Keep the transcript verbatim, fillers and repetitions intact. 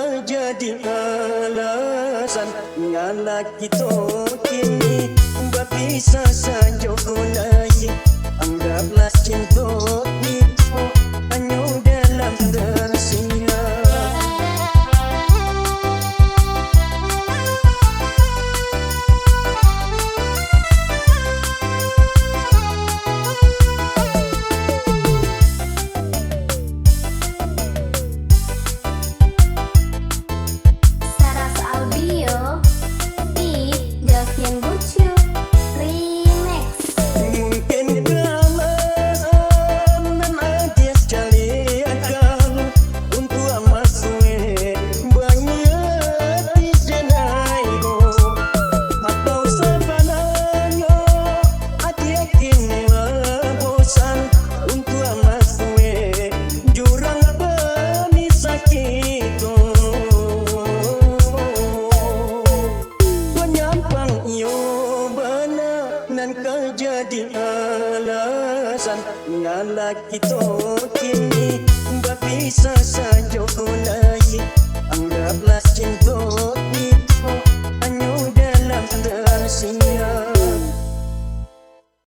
Jadi alasan ngalah kito kini bapisah sajo ko lai. Anggaplah cinto kito hanyo dalam tersirat. Saras Audio, Beat Jokin Bucu, Remix. Mungkin karena nan agiah sakali akal untuak masuak banyak di senai ko. Atau sabananyo agiah kini lah bosan untuak masuak jurang pamisah kito. Panyampang iyo bana nan ka jadi alasan ngalah kito kini bapisah sajo ko lai. Anggaplah